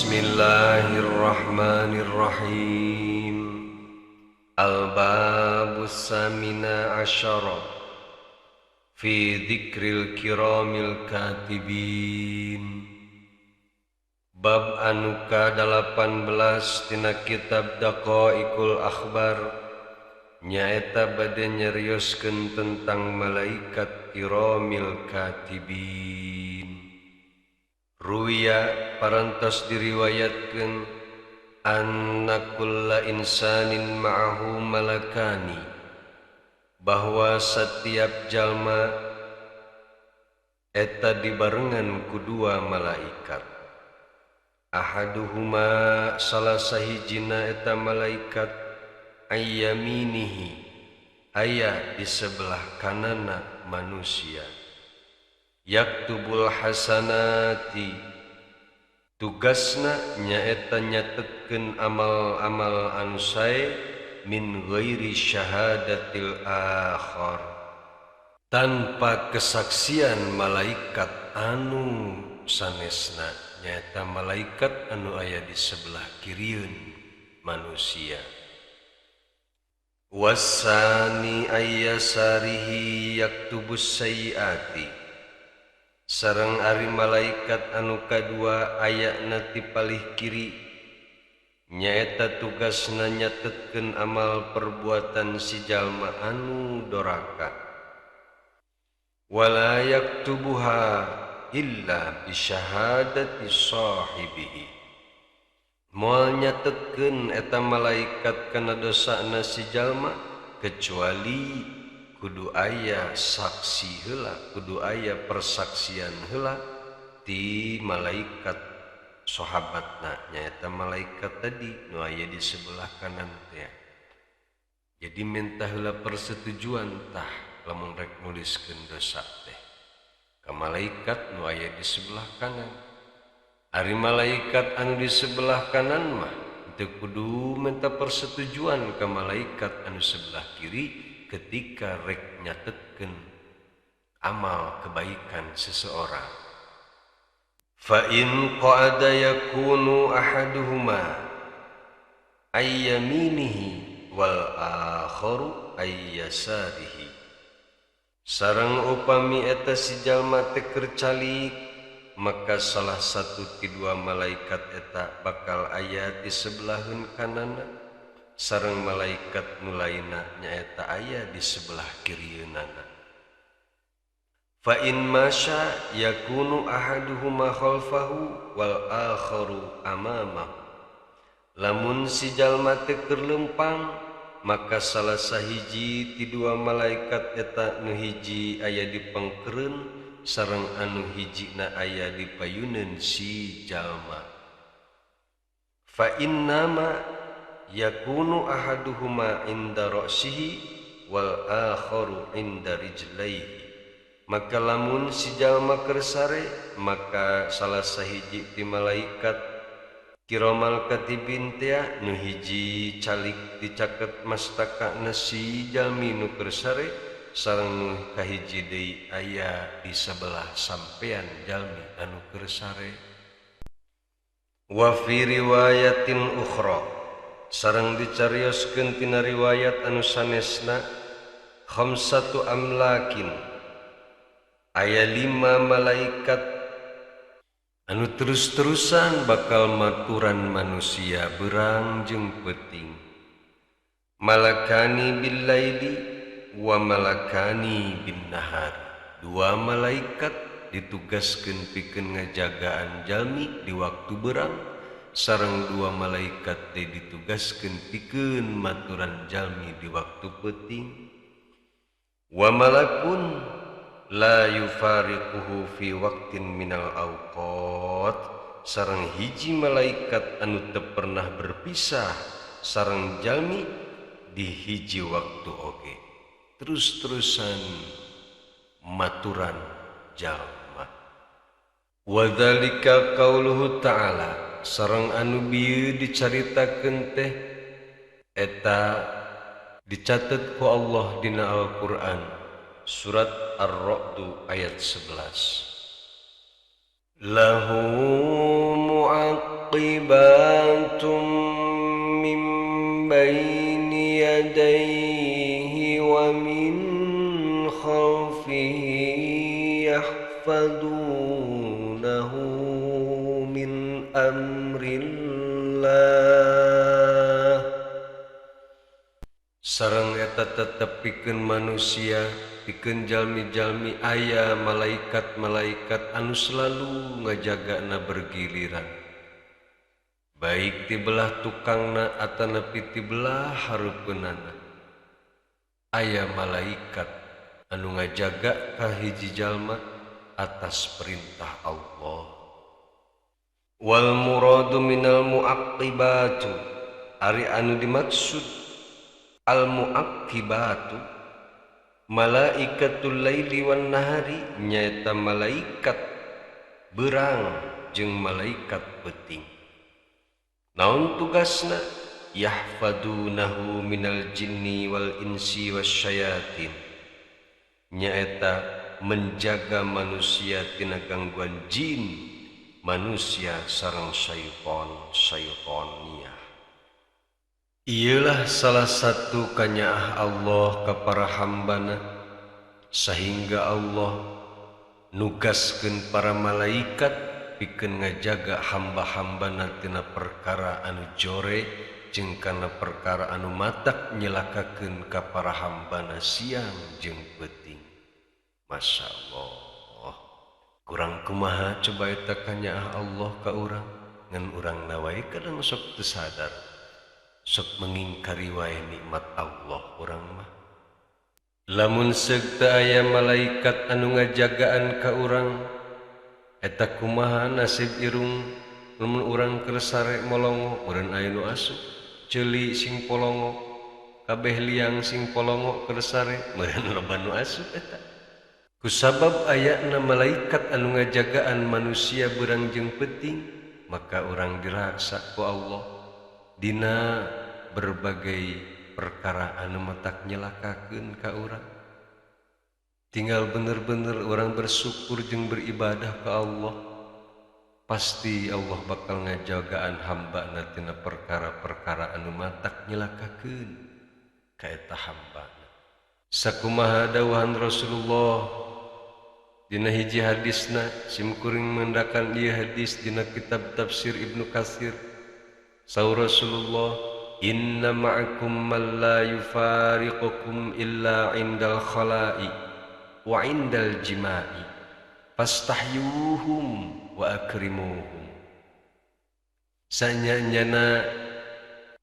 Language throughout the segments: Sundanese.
Bismillahirrahmanirrahim. Al-babus samina asyara fi dzikril kiramil katibin. Bab anu ka-18 tina kitab Daqaiqul Akhbar nyaeta bade nyarioskeun tentang malaikat kiramil katibin. Ruwiya parantos diriwayatkeun anna kulla insanin ma'ahu malakani, bahwa setiap jalma eta dibarengan ku dua malaikat. Ahaduhuma salah sahijina eta malaikat ayyaminihi aya di sebelah kanana manusia. Yaktubul hasanati, tugasna nyaeta nyatetkeun amal-amal anu sae min ghairi syahadatil akhar, tanpa kesaksian malaikat anu sanesna, nyaeta malaikat anu aya di sebelah kirieun manusia. Wasani ayyasarihi yaktubus sayyiati, sareng ari malaikat anu kadua ayana ti palih kiri nyaeta tugasna nyatetkeun amal perbuatan si jalma anu doraka. Wala yaktubuha illa bisyahadati sahibihi, moal nyatetkeun eta malaikat kana dosana si jalma kecuali kudu aya saksi heula, kudu aya persaksian heula ti malaikat sahabatna, nyaeta malaikat tadi nu aya di sebelah kanan teh. Jadi minta heula persetujuan tah lamun rek nuliskeun dosa teh ka malaikat nu aya di sebelah kanan. Ari malaikat anu di sebelah kanan mah teu kudu minta persetujuan ka malaikat anu sebelah kiri ketika rek nyatetkeun amal kebaikan seseorang. Fa in qa'ada yakunu ahaduhuma ayyaminihi wal akharu ayyasarihi, sareng upami eta si jalma teh keur calik maka salah satu ti dua malaikat eta bakal aya di sebelaheun kananna, sareng malaikat nu lainna nyaeta aya di sebelah kirieunana. Fa in masya yakunu ahaduhuma khalfahu wal akharu amamahu, lamun si jalma teh keur leumpang maka salah sahiji ti dua malaikat eta nu hiji aya di pengkereun sareng anu hijina aya di payuneun si jalma. Fa innama yakunu ahaduhuma inda ra'sihi wal akharu inda rijlaihi, maka lamun si jalma keur sare maka salah sahiji ti malaikat kiramal katibin teh nu hiji calik dicaket mastakana si jalmi nu keur sare sareng nu kahiji deui aya di sebelah sampean jalmi anu keur sare. Wa fi riwayatin ukhra, sareng dicarioskeun tina riwayat anu sanesna, khamsatu amlakin, aya 5 malaikat anu terus-terusan bakal maturan manusia berang jeung peuting. Malakani bil laili wa malakani bin nahar, dua malaikat ditugaskeun pikeun ngajagaan jalmi di waktu berang, sareng dua malaikat teh ditugaskeun pikeun maturan jalmi di waktu peuting. Wa malakun la yufariquhu fi waqtin minal awqat, sareng hiji malaikat anu teu pernah berpisah sareng jalmi di hiji waktu oge, terus-terusan maturan jalma. Wa dzalika qauluhu ta'ala, sareng anu bieu dicaritakeun teh eta dicatet ku Allah dina Al-Qur'an surat Ar-Ra'd ayat 11. Lahu mu'aqibatun mu'aqibatun min baini yadayhi wa min khalfihi yahfadunahu min amrillah. Sareng eta tetep pikeun manusia, pikeun jalmi-jalmi aya malaikat-malaikat anu selalu ngajagana bergiliran, baik ti belah tukangna atanapi ti belah hareupeunana. Aya malaikat anu ngajaga ka hiji jalma atas perintah Allah. Wal muradu minal muaqibatu, ari anu dimaksud al muaqibatu malaikatul laili wan nahari, nyaeta malaikat berang jeung malaikat peuting. Naon tugasna? Yahfadunahu minal jinni wal insi wasyayatin, nyaeta menjaga manusia tina gangguan jin, manusia sareng syaiton syaitoniah. Iyalah salah satu kanyaah Allah ka para hambana, sehingga Allah nugaskeun para malaikat pikeun ngajaga hamba-hambana tina perkara anu jore jeung kana perkara anu matak nyelakakeun ka para hambana siang jeung peuting. Masya Allah, kurang kumaha coba eta kanyaah Allah ka urang, ngan urang na wae kadang sok teu sadar, sok mengingkari wae nikmat Allah urang mah. Lamun seuk teu aya malaikat anu ngajagaan ka urang, eta kumaha nasib irung lamun urang keur sare molongo, meureun aya nu asup ceuli sing polongo, kabeh liang sing polongo keur sare, meureun loba nu asup eta. Kusabab ayana malaikat anu ngajagaan manusia beurang jeung peuting, maka urang diraksa ku Allah dina berbagai perkara anu matak nyelakakeun ka urang. Tinggal bener-bener orang bersyukur jeung beribadah ka Allah, pasti Allah bakal ngajagaan hamba na tina perkara-perkara anu matak nyelakakeun ka eta hamba. Sakumaha dawuhan Rasulullah dina hiji hadisna, simkuring mendakan ieu hadis dina kitab tafsir Ibnu Katsir. Saur Rasulullah, inna ma'akum man la yufariqukum illa indal khala'i wa indal jima'i fastahyuhum wa akrimuhum. Sanyanyana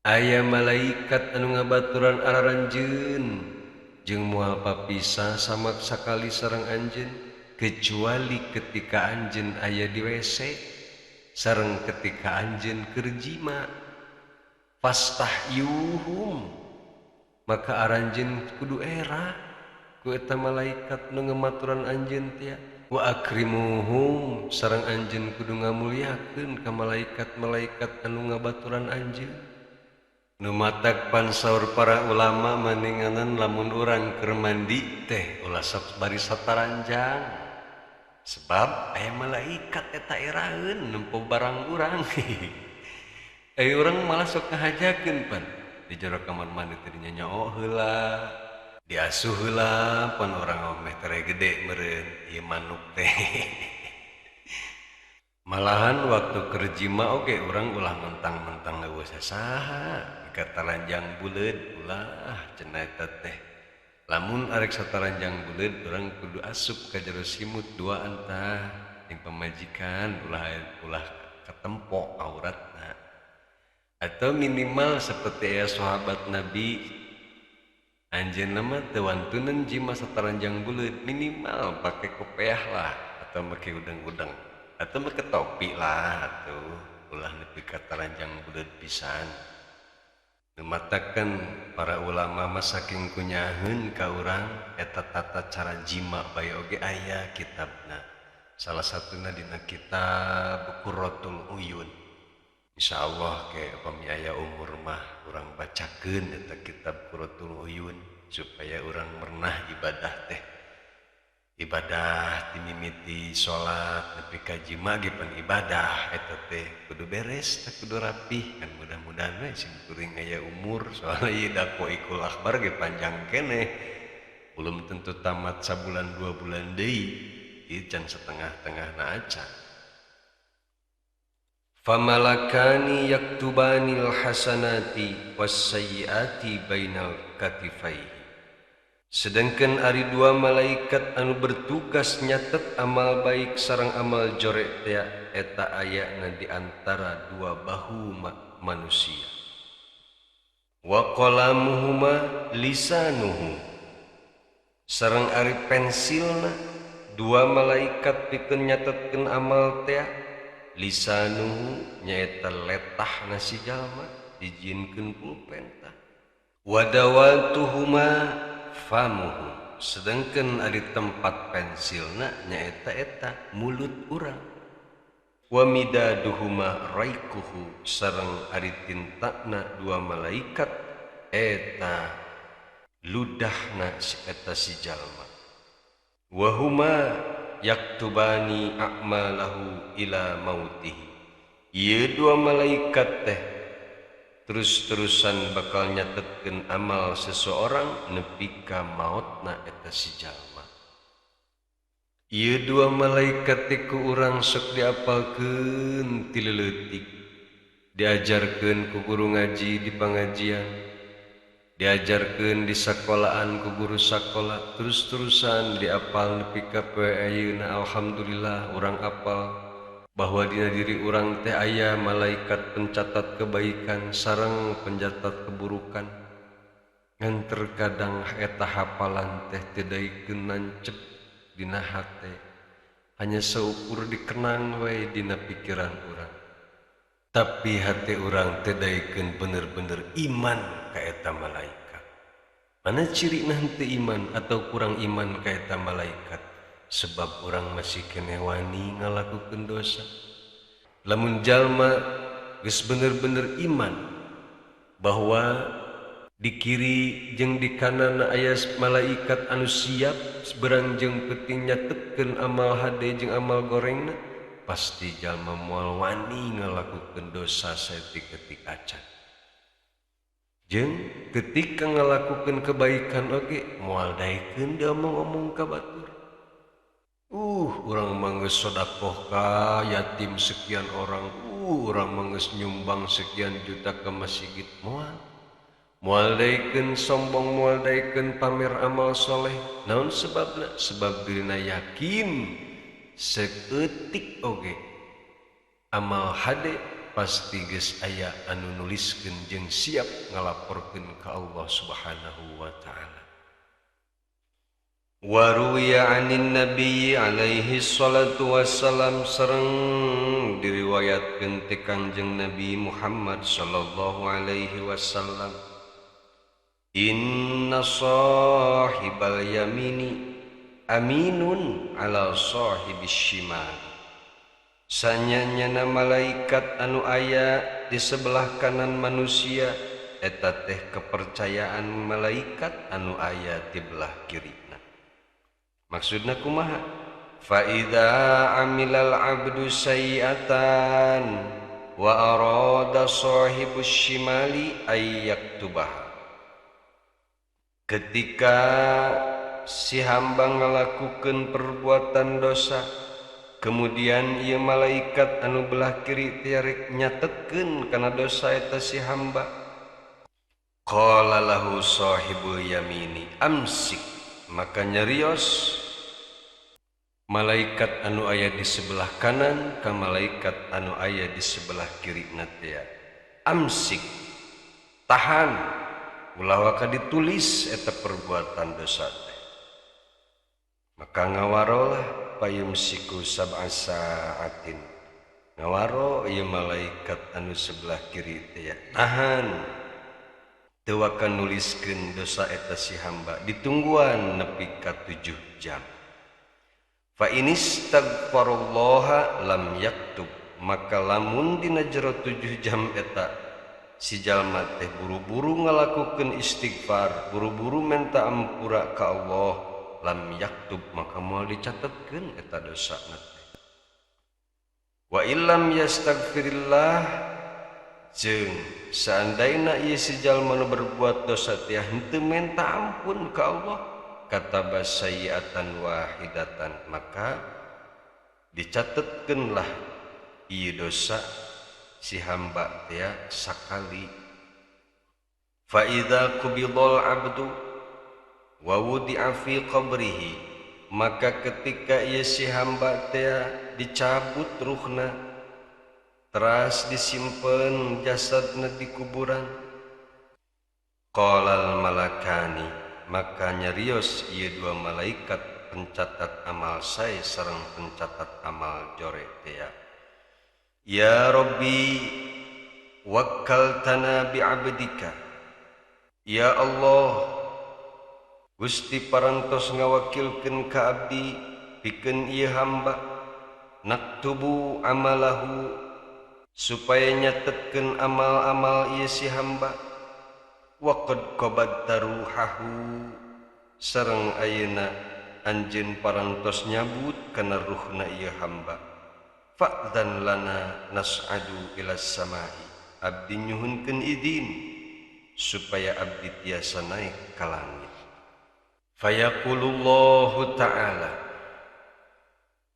aya malaikat anu ngabaturan araranjeun jeung moal papisah sama sakali sareng anjeun, kecuali ketika anjeun aya di WC sareng ketika anjeun keur jima. Fastahyuhum, maka aranjeun kudu era ku eta malaikat nu ngematuran anjeun teh. Wa akrimuhum, sareng anjeun kudu ngamuliakeun ka malaikat-malaikat anu ngabaturan anjeun. Nu matak pansaur para ulama maninganan lamun urang keur mandi teh ulah sok bari sataranjang, sebab aya malaikat eta eraeun nempo barang urang. Urang malah sok ngahajakeun pan di jero kamar mandi teh dinyanyoo heula, diasuh heula, pan urang meh tere gede meureun ieu manuk teh. Malahan waktu keur jima oge urang ulah mentang-mentang eueuh saha kataranjang buleud, ulah cenah eta teh. Lamun arek sataranjang buleud urang kudu asup ka jero simut duaan tah jeung pamajikan, ulah ulah katempo auratna. Atau minimal seperti aya sahabat Nabi anjeunna mah teu wantuneun jima sataranjang buleud, minimal pake kopeah lah atau make udeng-udeng atau make topi lah atuh, ulah nepi ka taranjang buleud pisan. Numatakeun para ulama mah saking kunyaheun ka urang eta tata cara jima bae oge aya kitabna. Salah satuna dina kitab Qurratul Uyun. Insyaallah ke upami aya umur mah urang bacakeun eta kitab Qurratul Uyun supaya urang merenah ibadah teh. Ibadah ti mimiti salat nepi ka jima ge pan ibadah eta teh kudu beres teh kudu rapih kan. Mudah-mudahan we sim kuring aya umur, soalna ieu Daqoiqul Akhbar ge panjang keneh, belum tentu tamat sabulan 2 bulan deui. Ieu can setengah-tengahna acan. Famalakani yaktubanil hasanati wassayyiati bainal katifaihi. Sedangkan ari dua malaikat anu bertugas nyatet amal baik sareng amal jorek teh eta ayana di antara dua bahu manusia. Wa qalamuhuma lisanuhu. Sareng ari pensilna dua malaikat pikeun nyatetkeun amal teh lisanuhu, nyaeta letahna si jalma dijieunkeun pulpen tah. Wa dawatuhuma famuhu, sedangkan ari tempat pensilna nyaeta eta mulut urang. Wa midaduhuma raikuhu, sareng ari tintana dua malaikat eta ludahna si eta si jalma. Wa huma yaktubani a'malahu ila mautihi. Ieu dua malaikat teh terus-terusan bakal nyatetkeun amal seseorang nepi ka maotna eta si jalma. Ieu dua malaikat teh ku urang sok diapalkeun ti leutik, diajarkeun ku guru ngaji di pangajian, diajarkeun di sakolaan ku guru sakola, terus-terusan diapal nepi ka poe ayeuna. Alhamdulillah, urang apal bahwa dina diri urang teh aya malaikat pencatat kebaikan sareng pencatat keburukan. Ngan terkadang eta hafalan teh teu daekeun nancep dina hate, hanya seukur dikenang we dina pikiran urang, tapi hate urang teu daekeun bener-bener iman ka eta malaikat. Mana cirina henteu iman atau kurang iman ka eta malaikat? Sebab urang masih keneh wani ngalakukeun dosa. Lamun jalma geus bener-bener iman bahwa di kiri jeung di kanan aya malaikat anu siap berang jeung peuting nyatetkeun amal hade jeung amal gorengna, pasti jalma moal wani ngalakukeun dosa saeutik-eutik acan. Jeung ketika ngalakukeun kebaikan oge moal daekeun diomong-omong ka batur. Urang mah geus sodakoh ka yatim sekian orang, urang mah geus nyumbang sekian juta ke masjid. Moal, moal daekeun sombong, moal daekeun pamer amal soleh. Naon sebabna? Sebab dirina yakin saeutik oge amal hade pasti geus aya anu nuliskeun jeung siap ngalaporkeun ka Allah Subhanahu wa Ta'ala. Waruwiya anin Nabi alaihi salatu wassalam, sareng diriwayatkeun ti Kangjeng Nabi Muhammad sallallahu alaihi wasallam, inna sahibal yamini aminun ala sahibis shimal. Sanyanyana malaikat anu aya di sebelah kanan manusia eta teh kepercayaan malaikat anu aya di belah kiri. Maksudna kumaha? Fa idza amilal abdu sayyi'atan wa arada sahibus shimali ay yaktubaha. Ketika si hamba ngalakukeun perbuatan dosa, kemudian ieu malaikat anu belah kiri teh rek nyatetkeun kana dosa eta si hamba. Qala lahu sahibul yamini amsik, maka nyarios malaikat anu aya di sebelah kanan ka malaikat anu aya di sebelah kiri teh, amsik, tahan, ulah waka ditulis eta perbuatan dosa teh. Maka ngawarolah, payumsiku sab'a sa'atin, ngawaro ieu malaikat anu sebelah kiri teh, tahan, teu waka nuliskeun dosa eta si hamba, ditungguan nepi ka 7 jam. Fa inistaghfarullaha lam yaktub, maka lamun dina jero 7 jam eta si jalma teh buru-buru ngalakukeun istighfar, buru-buru minta ampura ka Allah, lam yaktub maka moal dicatetkeun eta dosana teh. Wa illam yastaghfirillah jeung seandaina ieu si jalma nu berbuat dosa teh henteu menta ampun ka Allah kataba sayyi'atan wahidatan maka dicatetkeunlah ieu dosa si hamba teh sakali. Fa idza qubidal abdu wa wudi'a fi qabrihi maka ketika ieu si hamba teh dicabut ruhna teras disimpen jasadna di kuburan, qalal malakani maka nyarios ieu dua malaikat pencatat amal sae sareng pencatat amal jore teh, ya Rabbi wakkaltana bi'abdika, ya Allah Gusti parantos ngawakilkeun ka abdi pikeun ieu hamba, naktubu amalahu supaya nyatetkeun amal-amal ieu si hamba, waqad qabadta ruhahu sareng ayeuna anjeun parantos nyabut kana ruhna ieu hamba, fa'dzan lana nas'adu ila samai abdi nyuhunkeun izin supaya abdi tiasa naik ka langit. Fayaqulullahu ta'ala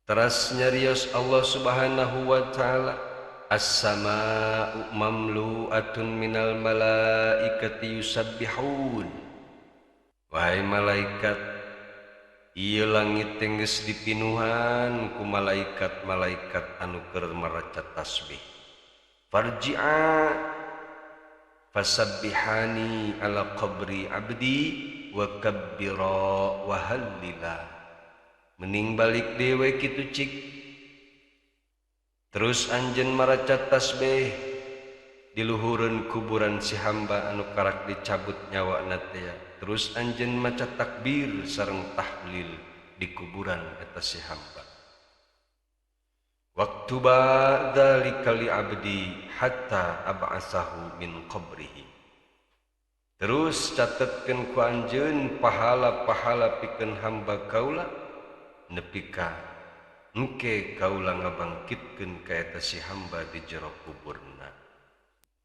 teras nyarios Allah subhanahu wa ta'ala, as-samaa'u mamlu'atun minal malaikati yusabbihun. Wahai malaikat, ieu langit geus dipinuhan ku malaikat-malaikat anu keur maraca tasbih. Farji'a fasabbihani ala qabri abdi wa kabbira wa hallila. Mending balik dewe kitu cik. Terus anjeun maraca tasbih di luhureun kuburan si hamba anu karak dicabut nyawana teh. Terus anjeun maca takbir sareng tahlil di kuburan eta si hamba. Waktu ba'dzalika li abdi hatta ab'asahu min qabrihi. Terus catetkeun ku anjeun pahala-pahala pikeun hamba kaula nepi ka engke kaula ngabangkitkeun ka eta si hamba di jero kuburna.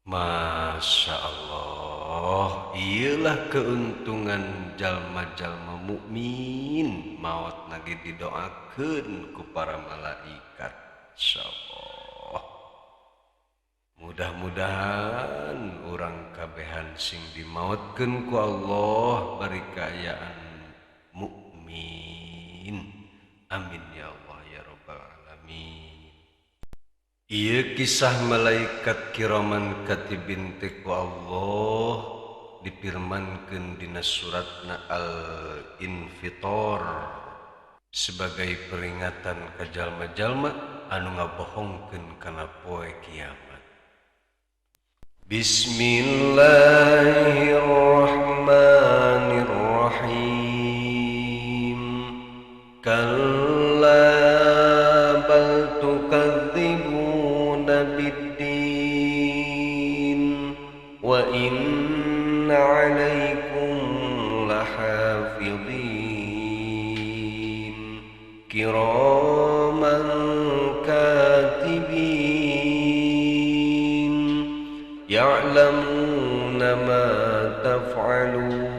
Masya Allah, iyalah keuntungan jalma-jalma mukmin maot lagi didoakeun ku para malaikat. Insyaallah. Mudah-mudahan urang kabehan sing dimautkeun ku Allah bari kaayaan mukmin. Amin ya Allah ya rabbal alamin. Ieu kisah malaikat kiraman katibin teh ku Allah dipirmankeun dina suratna Al-Infitor sebagai peringatan ka jalma-jalma anu ngabohongkeun kana poe kiamat. Bismillahirrahmanirrahim. Kalla bal tukadzibuna biddin wa inna 'alaikum lahafidhin kiraman katibin ya'lamuna ma taf'alun.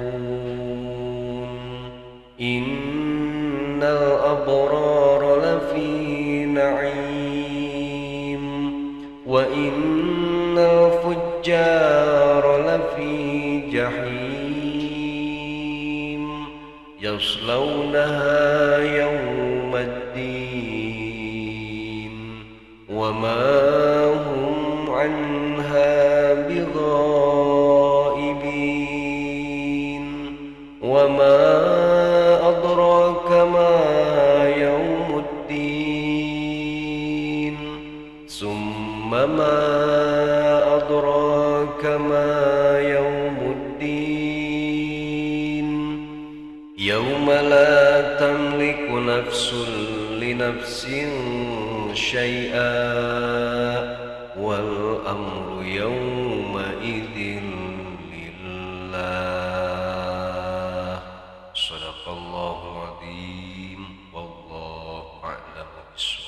Innal abrara lafi na'im wa innal fujjara lafi jahim yaslawnaha yawmaddin wa ma hum 'anha bighaibin wa ma adraka ma yawmuddin summa ma adraka ma yawmuddin yawma la tamliku nafsun li nafsin syai'a wal amru yawma idzin lillah. Shadaqallahu azim. Adam oge.